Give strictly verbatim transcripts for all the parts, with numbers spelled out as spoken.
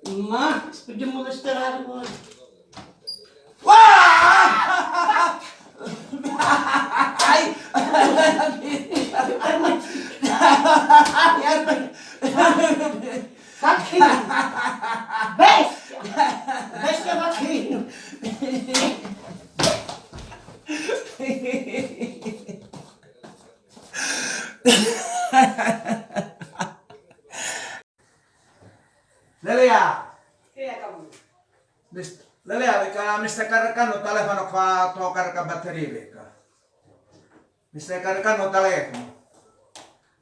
Ma si pudìa mulestarari puru. Facchinu! Bestia! Bestia facchinu! Lelia! Chi è, Camillu? Mi st-, Lelia, picca mi stai carricannu u telefonu qua, to carricabatteria, picca. Mi stai carricannu u telefonu.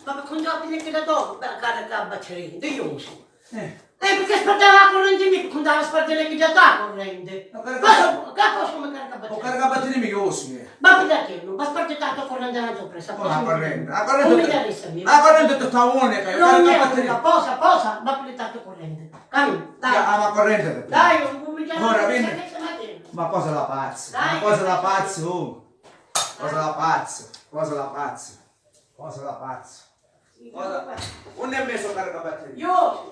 Ma pi cunta ti metti da to carricabatteria, di usu. Eh. Eh, picca spardava a currenti, mi pi cunta spardava chi da to currenti. Ma carrica-, cosa, che cosa mi carrica batteria? O carrica batteria mi usu, eh. Ma picca che no, ma sparti tanto currenti a la to presa. Con la corrente. La corrente. Non mi interessa a me. La corrente tutta unica, io non carrica batteria. Posa, posa, ma picca tanto currenti. Camillu, dai. Ah, ma corrente. Dai, non cominciamo. Ora vieni. Ma cosa da pazzi? Dai, ma cosa da pazzi, oh. Cosa da pazzi? Cosa da pazzi? Cosa da pazzi? Cosa? Unni è messo carricabatteria? Io.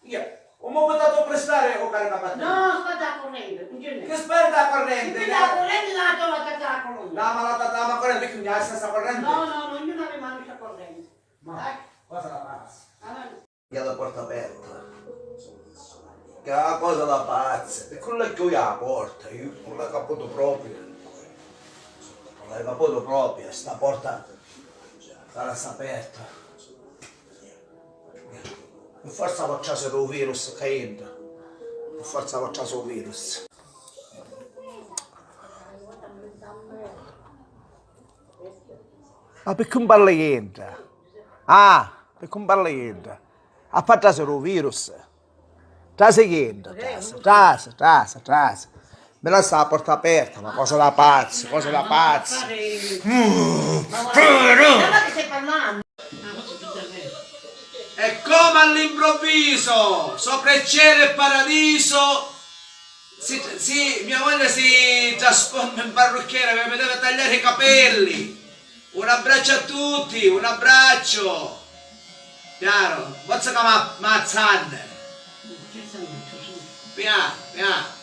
Ia, u mo putatu pristari u carricabatteria? No, sparta a currenti, non c'è niente. Che sparta a currenti? Sparta a currenti, la tua, la tua correnti. No, ma la tua, la correnti, perché non è la stessa corrente? No, no, no, io non avevo mai visto correnti. Ma cosa da pazzi? Avanti. Ia la porta aperta. Che è una cosa da pazzi. E quella che io la porta, io non la caputo proprio. Non la caputo proprio, sta porta sarà aperta. Pi forza po trasiri u virus ccà intra. Pi forza po trasiri u virus. Ma picchì un parla intra? Ah, picchì un parla intra? A fa trasiri u virus. Trasi intra, trasi, trasi, trasi, trasi. Mi lassa la porta aperta, ma cosa da pazzi, cosa da pazzi. Mm. E come all'improvviso, sopra il cielo e paradiso, si, si, mia moglie si trasforma in parrucchiera che mi deve tagliare i capelli. Un abbraccio a tutti, un abbraccio. Piano, forza che ma, mazzanne. Piano, piano.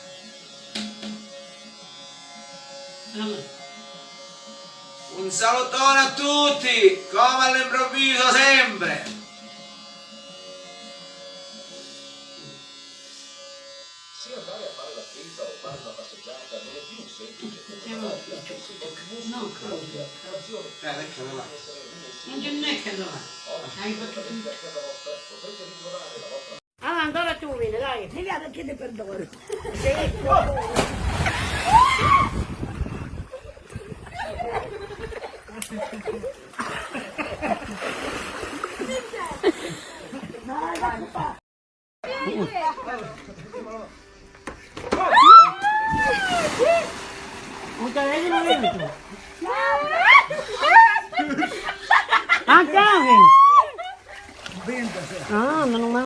Un salutone a tutti, come all'improvviso sempre. Se andare a fare la spesa o fare una passeggiata non è più un semplice come una voglia, un secondo gusto, una aspirazione, non è che essere rimessi in un mondo. Non c'è niente che va. Hai fatto tutto. Ah, allora tu vedi, dai. Sì, vedi che ti perdono. Sì. Dai, dai, dai. Ah, meno male.